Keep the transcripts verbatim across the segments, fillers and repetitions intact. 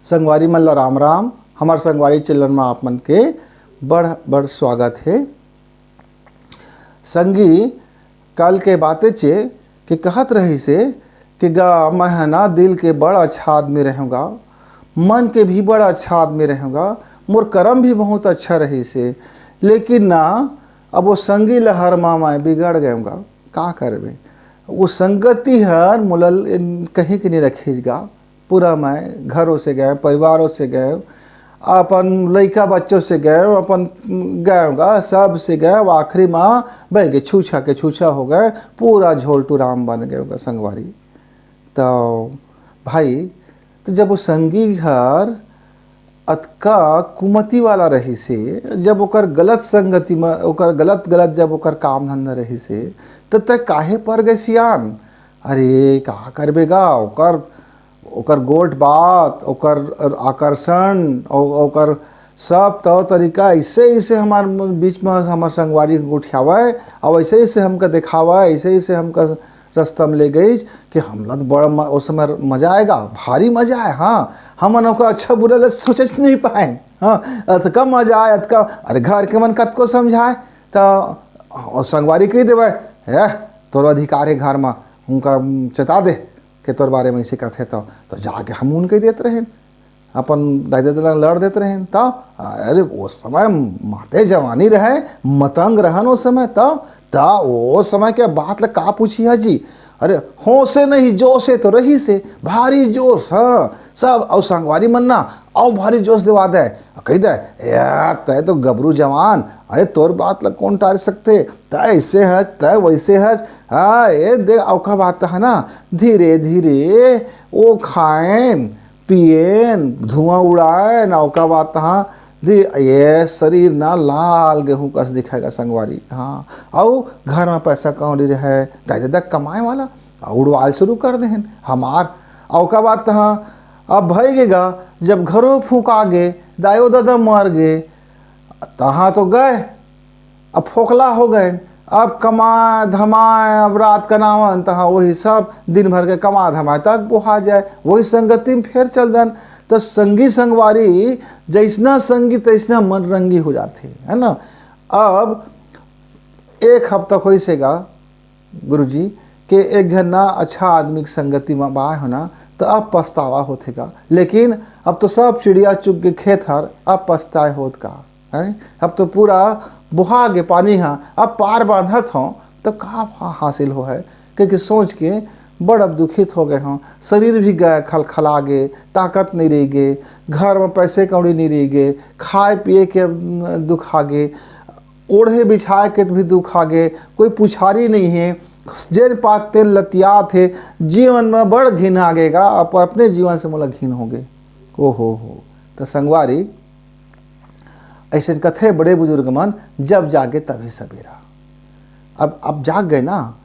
संगवारी मन ला राम राम। हमार संगवारी चैनल में आप मन के बड़ बड़ स्वागत हे। संगी, कल के बातेच ए कि कहत रहिस हे कि गा, मैं ह ना दिल के बड़ अच्छा आदमी रहूँगा, मन के भी बड़ अच्छा आदमी रहूँगा, मोर करम भी बहुत अच्छा रहिस हे, लेकिन ना, अब वो संगी लहर मा मैं बिगड़ गयूँगा। का करबे, वो संगति हर मोला ल-, कहीं के नहीं रखिस गा। पूरा मैं घरों से गए, परिवारों से गए, अपन लइका बच्चों से गए, अपन गए गा, सब से गए, आखिरी मा बह के छूछा के छूछा हो गए, पूरा झोलटू राम बन गए गा संगवारी। तो भाई, तो जब वो संगी हर अतका कुमति वाला रहिस हे, जब ओकर गलत संगति में, ओकर गलत गलत जब ओकर काम धंधा रहिस हे, त तै काहे पर गए सियान? अरे, का करबे गा, ओकर, ओकर गोठ बात, ओकर आकर्षण, ओ-, ओकर सब तौर तरीका ऐसे ऐसे हमार बीच में हमार संगवारी के गोठियावे, और ऐसे ऐसे हमका देखावे, ऐसे ऐसे हमका रास्ता में ले गई कि हमला तो बड़ा म-, उस समय मजा आएगा, भारी मजा आए। हाँ, हमन ओकर अच्छा बुरा ले सोचे नहीं पाए। हाँ, अतका मजा आए, अतका, अरे, घर के मन कतको समझाए, तो ओ संगवारी कह देवे, "ए, तोर अधिकार है घर में, उनका चेता दे कि तोर बारे में ऐसे कहते तो।" तो जाके हम उनके देत रहे, अपन दाई ददा ला लड़ देत रहे। तो अरे, वो समय माते जवानी रहे, मतंग रहन वो समय। तो, तो वो समय के बात ला का पूछी है जी? अरे, होशे नहीं, जोशे तो रहिस हे, भारी जोश, हाँ, सब, और संगवारी मन ना, और भारी जोश दिवा दे, कह दे, "यार, तय तो गबरू जवान, अरे, तोर बात ला कौन टार सकते, तय ऐसे हच, तय वैसे हच।" हाँ, ये देख, औका बात है ना, धीरे धीरे वो खाएन, पिएन, धुआं उड़ाएन, औका बात, हाँ, दे, ये शरीर ना लाल गेहूं कस दिखेगा संगवारी। हाँ, अउ घर में पैसा कौड़ी रहे, दाई ददा कमाए वाला, अउ उड़वाल शुरू कर देहन हमार। औका बात, हाँ, अब भई गे गा, जब घरो फूका गे, दायो ददा मर गे, तहाँ तो गए, अब फोकला हो गए, अब कमाए धमाए, अब रात कनावन, तहाँ वही सब दिन भर के कमा धमाए तक बोहा जाए, वही संगति में फेर चल दन। तो संगी संगवारी, जैसना संगी तैसना मन रंगी हो जाथे, है ना। अब एक हफ्ता होइस हे गा गुरुजी, के एक झन ना अच्छा आदमी के संगति में बाय हो ना, तो अब पछतावा होथे गा। लेकिन अब तो सब चिड़िया चुग गे खेत हर, अब पछताए होत का, हैं? अब तो पूरा बोहा गे पानी हा, अब पार बांधत हों, तो का हा-, हासिल हो है, कहिके सोच के बड़ अब दुखित हो गए हों। शरीर भी गए, खलखला गे, ताकत नहीं रह गे, घर में पैसे कौड़ी नहीं रह गे, खाए पिए के, अम, दुख आ गे, ओढ़े बिछाए के भी दुख आ गे, कोई पुछारी नहीं है, जेन पात तेन लतियात हे, जीवन में बड़ घिन आ गे गा, अप-, अपने जीवन से मोला घिन हो गे। ओ हो हो। तो संगवारी, ऐसे कथे बड़े बुजुर्ग मन, "जब जागे तभी सवेरा।" अब, अब जाग गए ना,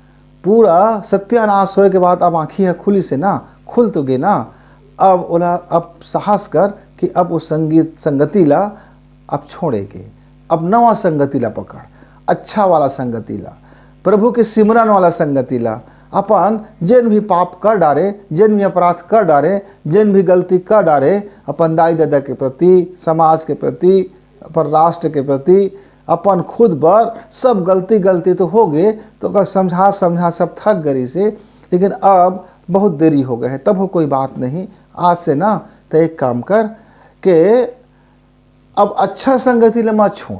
पूरा सत्यानाश होए के बाद अब आँखी ह खुलिस हे ना, खुल तो गे ना, अब ओला, अब साहस कर कि अब वो संगीत, संगति ला अब छोड़े के, अब नवा संगति ला पकड़, अच्छा वाला संगति ला, प्रभु के सिमरन वाला संगति ला, अपन जेन भी पाप कर डारे, जेन भी अपराध कर डारे, जेन भी गलती कर डारे, अपन दाई ददा के प्रति, समाज के प्रति, अपन राष्ट्र के प्रति, अपन खुद बर सब गलती, गलती तो हो गे, तो ओकर समझा, समझा सब थक गरी से, लेकिन अब बहुत देरी हो गए है, तब हो कोई बात नहीं। आज से ना, तो एक काम कर के अब अच्छा संगति ले मत छोड़,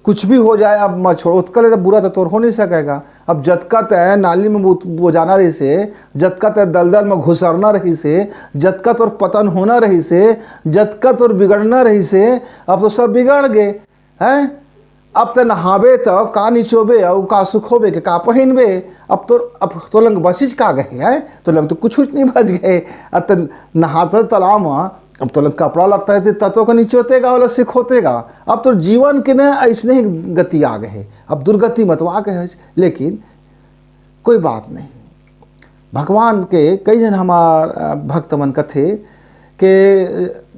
कुछ भी हो जाए, अब मत छोड़, ओतका ले तो बुरा तो तोर हो नहीं सकेगा। अब जतका तय नाली में बो-, बोजाना रहिस हे, जतका तय दलदल में घुसरना रहिस हे, जतका तोर पतन होना रहिस हे, जतका तोर बिगड़ना रहिस हे, अब तो सब बिगड़ गे, हैं? अब तय नहाबे तो का निचोबे, अउ का सुखोबे, के का पहिनबे? अब तो, अब तो लंग बचिच का गए, हैं? तो लंग तो कुछ, कुछ नहीं बच गए। अब तो नहाता तालाब में, अब तो लंग कपड़ा लत्ता है, तो ततो का निचोते गा, ओला सिखोते गा। अब तो जीवन के न ऐसने ही गति आ गए है, अब दुर्गति मत आ गए है, लेकिन कोई बात नहीं। भगवान के कई झन हमार, अ, भक्त मन कथे के,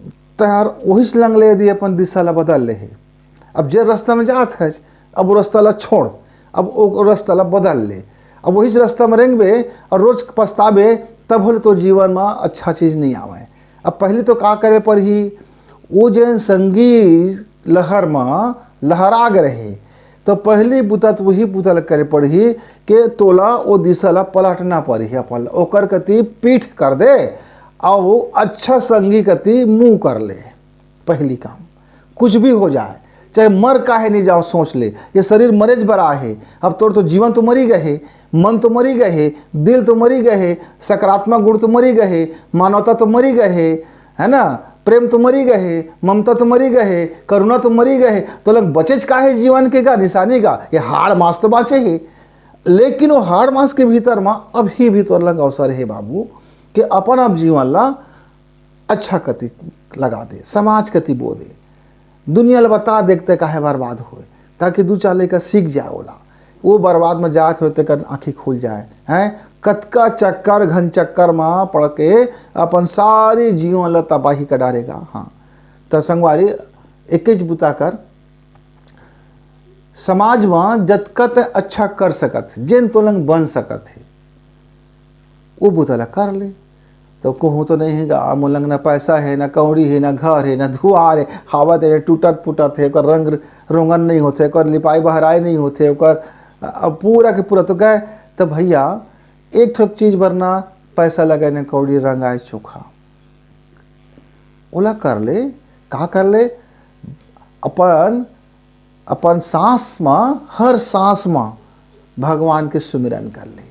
"तैं हर ओहिच लंग ले दी, अपन दिशा ला बदल ले हे।" अब जे रास्ता में जात है, अब वो रास्ता ला छोड़, अब वो रास्ता ला बदल ले। अब वही रास्ता में रेंगबे और रोज पछताबे, तब होले तो जीवन में अच्छा चीज नहीं आवे। अब पहली तो का करे पड़ही, वो जेन संगी लहर म लहरा गे रहे, तो पहली बुता तो वही बुता ल करे पड़ही के तोला वो दिशा ला पलटना पड़ही, अपन ला ओकर कति पीठ कर दे, अउ वो अच्छा संगी कति मुंह कर ले। पहली काम, कुछ भी हो जाए, चाहे मर काहे नहीं जाओ, सोच ले, ये शरीर मरेज बर आए हे। अब तोर तो जीवन तो मरी गए हे, मन तो मरी गए हे, दिल तो मरी गए हे, सकारात्मक गुण तो मरी गए हे, मानवता तो मरी गए हे, है ना, प्रेम तो मरी गए हे, ममता तो मरी गए हे, करुणा तो मरी गए हे, तो लंग बचेज काहे जीवन के का निशानी का? ये हाड़ मांस तो बाँचे हे, लेकिन वो हाड़ मांस के भीतर म अभी भी तोर लंग अवसर हे बाबू, कि अपन अब जीवन ला अच्छा कति लगा दे, समाज कति बो दे, दुनिया ल बता देखते काहे बर्बाद होए, ताकि दू चार लइका सीख जाए ओला, वो बर्बाद में जात होए तेकर आँखी खुल जाए। हैं, कतका चक्कर घन चक्कर में पड़ के अपन सारी जीवन ल तबाही कर डारेगा। हाँ, त संगवारी, एकेच बुता कर, समाज में जतका ते अच्छा कर सकत, जेन तोलंग बन सकत हे, वो बुता ला कर ले। तो कहूँ तो नहीं हे गा, मोलंग ना पैसा हे, ना कौड़ी हे, ना घर हे, ना दुआर हे, हावत हे, टूटत फूटत हे, ओकर रंग रोंगन नहीं होथे, ओकर लिपाई बहराई नहीं होथे, ओकर अब पूरा के पूरा तो गए। तो भैया, एक ठो चीज बर ना पैसा लगे, ना कौड़ी, रंग आए चोखा, ओला कर ले। का कर ले? अपन अपन सांस म, हर सांस म भगवान के सुमिरन कर ले,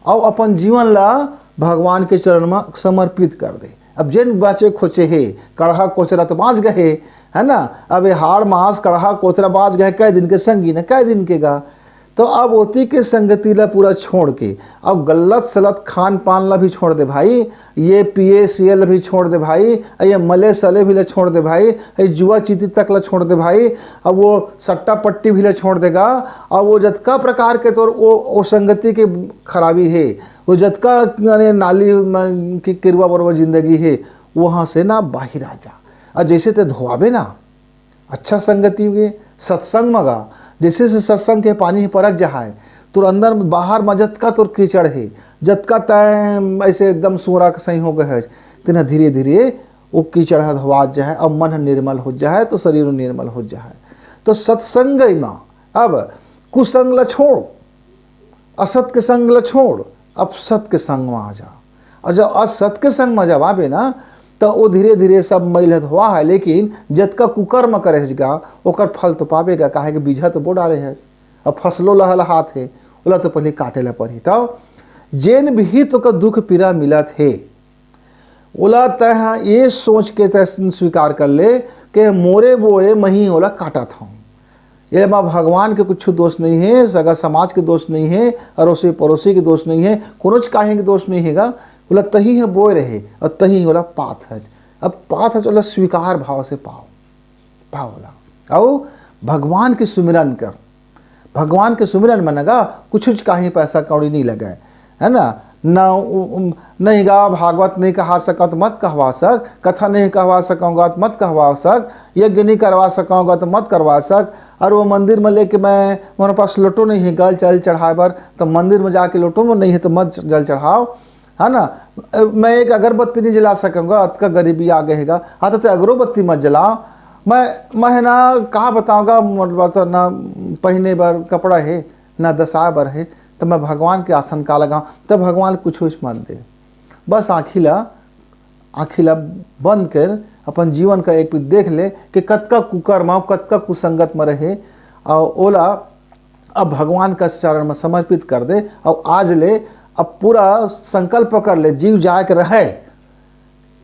अउ अपन जीवन ला भगवान के चरण म समर्पित कर दे। अब जेन बाँचे खोचे हे, कड़हा कोचरा तो बाँच गए हे, है ना? अब ये हाड़ मांस, कड़हा कोचरा बाँच गए, कै दिन के संगी न कै दिन के गा। तो अब ओती के संगति ला पूरा छोड़ के, अब गलत सलत खान पान ला भी छोड़ दे भाई, ये पिए सिए ला भी छोड़ दे भाई, ये मले सले भी ला छोड़ दे भाई, ये जुआ चीटी तक ला छोड़ दे भाई, अब वो सट्टा पट्टी भी ला छोड़ देगा। अब वो जतका प्रकार के तोर वो, वो संगति के खराबी हे, वो जतका यानी नाली म-, के किरवा बरवा जिंदगी हे, वहाँ से ना बाहिर आ जा। और जैसे ते धोआबे ना, अच्छा संगति के, सत्संग म गा, जैसे से सत्संग के पानी परक जहाय, तोर अंदर म, बाहर म जतका तोर कीचड़ हे, जतका तैं ऐसे एकदम सूरा के सही हो गए हे, तेना धीरे धीरे वो कीचड़ ह धोवात जहाय, अब मन ह निर्मल हो जहाय, तो शरीर निर्मल हो जहाय। तो सत्संग म अब कुसंग ल छोड़, असत के संग ल छोड़, अब सत के संग म आ जा। और जब असत के संग म जब आबे ना, तो वो धीरे धीरे सब मैल ह धोआ है, लेकिन जतका कुकर्म करे हस गा, ओकर फल तो पाबे गा, काहे के बीजा तो बो डाले हस। अब फसलो लहलहात हे, ओला तो पहले काटे ला पड़ही। तब जेन भी तोका दुख पीड़ा मिलत हे, ओला तैं ह ये सोच के तैं स्वीकार कर ले कि मोरे बोए मही ओला काटत हूँ। ये मा भगवान के कुछ दोष नहीं है, सगा समाज के दोष नहीं है, अड़ोसी पड़ोसी के दोष नहीं है, कोनोच काहे के दोष नहीं है गा। ओला तही ह बोए रहे और तही ओला पात हच। अब पात हच, ओला स्वीकार भाव से पाओ, पाओ ओला। अउ भगवान के सुमिरन कर। भगवान के सुमिरन म न गा कुछ काहीं पैसा कौड़ी नहीं लगे, है ना? ना उ-, उम, नहीं गा, भागवत नहीं कहा सकत, मत कहवा सक, कथा नहीं कहवा सकूँगा, मत कहवा सक, यज्ञ नहीं करवा सकूँगा, तो मत करवा सक। और वो मंदिर में लेके मैं, मोर पास लोटो नहीं है, गल जल चढ़ाए बर, तो मंदिर में जाके लोटो में नहीं है, तो मत जल चढ़ाओ, है ना? मैं एक अगरबत्ती नहीं जला सकूँगा, अतका गरीबी आ गए हैगा। हाँ, तो ते अगरबत्ती मत जलाओ। मैं, मैं है ना, कहा बताऊँगा, मतलब, तो ना पहने बर कपड़ा है, ना दसाए बर है, तो मैं भगवान के आसन का लगाऊँ, तो भगवान कुछ उस मत दे। बस आँखी ला, आँखी ला बंद कर, अपन जीवन का एक पीठ देख ले कि कतका कुकर्म, कतका कुसंगत में रहे, और ओला अब भगवान का चरण में समर्पित कर दे। और आज ले अब पूरा संकल्प कर ले, जीव जाए के रहे,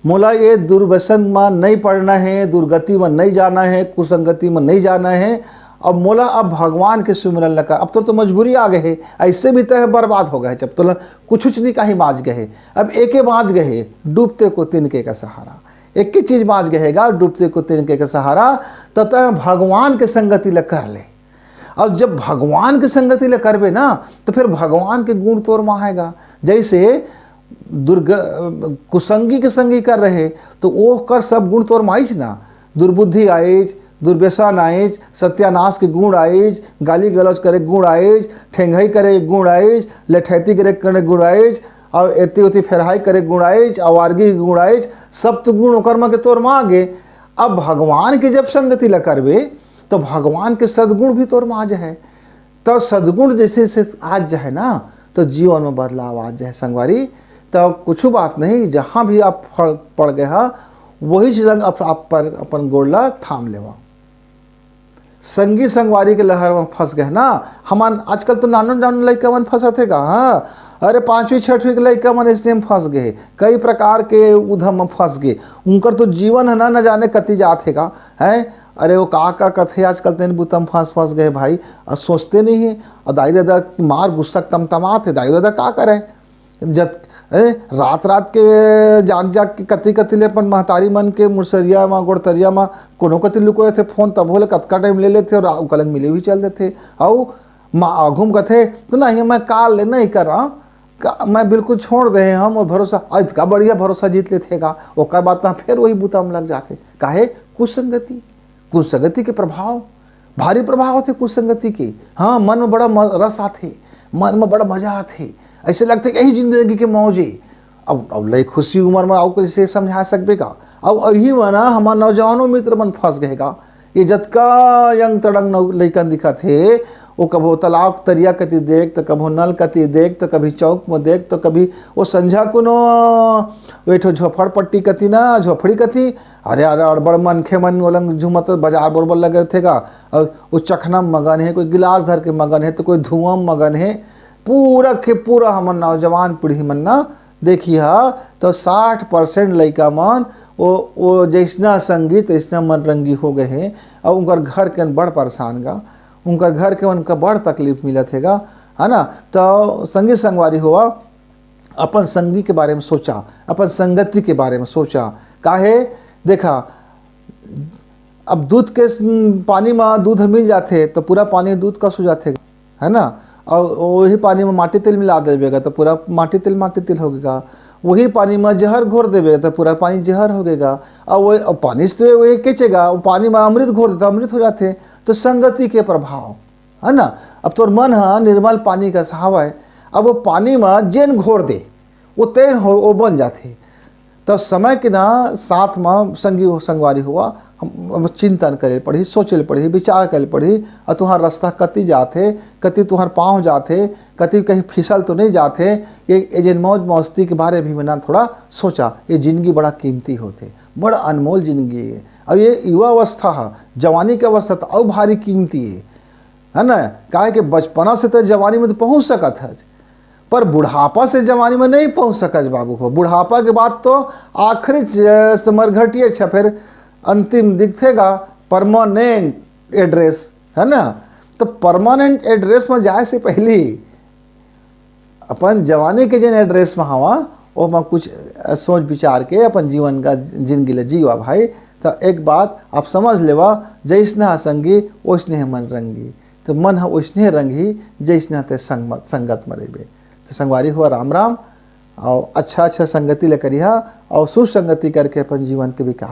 मोला ये दुर्व्यसन में नहीं पड़ना है, दुर्गति में नहीं जाना है, कुसंगति में नहीं जाना है। अब मोला अब भगवान के सुमिरन लगा। अब तो, तो मजबूरी आ गए है, ऐसे भी तय बर्बाद हो गए, जब तो ल-, कुछ कुछ नहीं कहीं बाँच गए है। अब एके बाँच गए है, डूबते को तिनके का सहारा। एक ही चीज बाँच गए है गा, डूबते को तिनके का सहारा। तो तय भगवान के संगति ल कर ले। और जब भगवान के संगति ल करबे ना, तो फिर भगवान के गुण तोर माहेगा। जैसे दुर्ग-, कुसंगी के संगी कर रहे, तो वो कर सब गुण तोर माइस ना, दुर्बुद्धि आइस, दुर्व्यसन आइस, सत्यानाश के गुण आइस, गाली गलौज करे के गुण आइस, ठेंगई करे के गुण आइस, लेठैती करे के गुण आइस, अउ एती ओती फेरहाई करे गुण आइच, अवारगी गुण आइच, सप्त गुण ओकर म के तोर म आगे। अब भगवान के जब संगति ल करबे, तो भगवान के सदगुण भी तोर म आ जाए। तो सदगुण जैसे से आ जाए ना, तो जीवन में बदलाव आ जाए संगवारी। तो कुछ बात नहीं, जहाँ भी आप फल पड़ गए हा, वही चीज आप, आप पर अपन गोड़ ला थाम लेवा। संगी संगवारी के लहर में फंस गए ना। हमन आजकल तो नानो नानो लइका मन फंसत हे गा, हाँ। अरे, पांचवी छठवीं के लइका मन इसने में फंस गए, कई प्रकार के उधम में फंस गए। उनकर तो जीवन है ना, न जाने कति जात हे गा, हैं। अरे, वो का का कथे आजकल तेन बुतम फंस फंस गए भाई। और सोचते नहीं है। और दाई दादा मार गुस्सा तमतमात है, दाई दादा का करे? जत ए, रात रात के जाग जाग के कति कति ले अपन महतारी मन के मुसरिया मा, गोड़तरिया मा, कोनो कति लुको रहथे फोन, तभो ले कतका टाइम ले लेथे और ओकर लग मिले भी चल देथे। अउ माँ आघू म कथे, "तो नहीं, मैं काल ले नहीं करा, का, मैं बिल्कुल छोड़ दे हंव, मोर भरोसा।" अउ इतका बढ़िया भरोसा जीत लेथे गा, ओकर बाद त फेर वही बुता म लग जाथे। काहे? कुसंगति, कुसंगति के प्रभाव, भारी प्रभाव होथे कुसंगति के। हाँ, मन में बड़ा म-, रस आथे, मन में बड़ा मजा आथे, ऐसे लगथे कि यही जिंदगी के मौज ए। अब, अब लई खुशी उम्र में अउ कैसे समझा सकबे का? अब यही मन हमार नौजवानों मित्र मन फंस गए का। ये जतका यंग तड़ंग नौ-, लइकन दिखत हे, वो कभो तालाब तरिया कति देख, तो कभो नल कति देख, तो कभी चौक में देख, तो कभी वो संझा कोनो बैठो झोपड़ पट्टी कति ना, झोपड़ी कति। अरे, अरे, अड़बड़ मनखे मन ओलंग झूमत बाजार बरोबर लगे रथे का। और वो चखना मगन हे, कोई गिलास धर के मगन हे, तो कोई धुआं मगन हे। पूरा के पूरा हमर नौजवान पीढ़ी मन ना देखी हा, तो साठ परसेंट लइका मन वो, वो जैसना संगी तैसना मन रंगी हो गए हे। और उनकर घर के बड़ परेशान गा, उनकर घर के उनका बड़ तकलीफ मिलत हे गा, है ना। तो संगी संगवारी हुआ, अपन संगी के बारे में सोचा, अपन संगति के बारे में सोचा। काहे? देखा, अब दूध के स-, पानी में दूध मिल जाथे, तो पूरा पानी दूध कस हो जाथे, है ना। और वही पानी में माटी तेल मिला देबेगा, तो पूरा माटी तेल, माटी तेल हो गेगा। वही पानी में जहर घोर देबे, तो पूरा पानी जहर हो गेगा। और वही, और पानी से तो वही केचेगा, वो पानी में अमृत घोर देता, अमृत हो जाथे। तो संगति के प्रभाव, है ना। अब तोर मन ह निर्मल पानी कस हावय, अब वो पानी में जेन घोर दे, वो तेन हो, वो बन जाथे। तो समय के ना साथ में संगी हो, संगवारी हुआ, हम अब चिंतन करे पड़ही, सोचे पड़ही, विचार करे पड़ही, और तुम्हारा रास्ता कति जाथे, कति तुम्हार पाँव जाथे, कति कहीं फिसल तो नहीं जाथे। ये, ये जेन मौज मस्ती के बारे भी में ना थोड़ा सोचा। ये जिंदगी बड़ा कीमती होथे, बड़ा अनमोल जिंदगी है। अब ये युवा अवस्था है, जवानी के अवस्था तो अउ भारी कीमती है, है ना। काहे के बचपना से तो जवानी में तो पहुंच सकत है, पर बुढ़ापा से जवानी में नहीं पहुंच सकत बाबू हो। बुढ़ापा के बाद तो आखिरी च-, समरघटिया छ, फिर अंतिम दिखथेगा परमानेंट एड्रेस, है ना। तो परमानेंट एड्रेस में जाए से पहले अपन जवानी के जेन एड्रेस में हवा, ओमा कुछ, अ, सोच विचार के अपन जीवन का जिंदगी ले जीवा भाई। तो एक बात आप समझ लेवा, जैसना संगी ओसने मन रंगी। तो मन ह ओसने रंगी, जैसना ते संग-, संगत में रहिबे। तो संगवारी हुआ, राम राम, और अच्छा अच्छा संगति ले करिहा, और सुसंगति करके अपन जीवन के विकास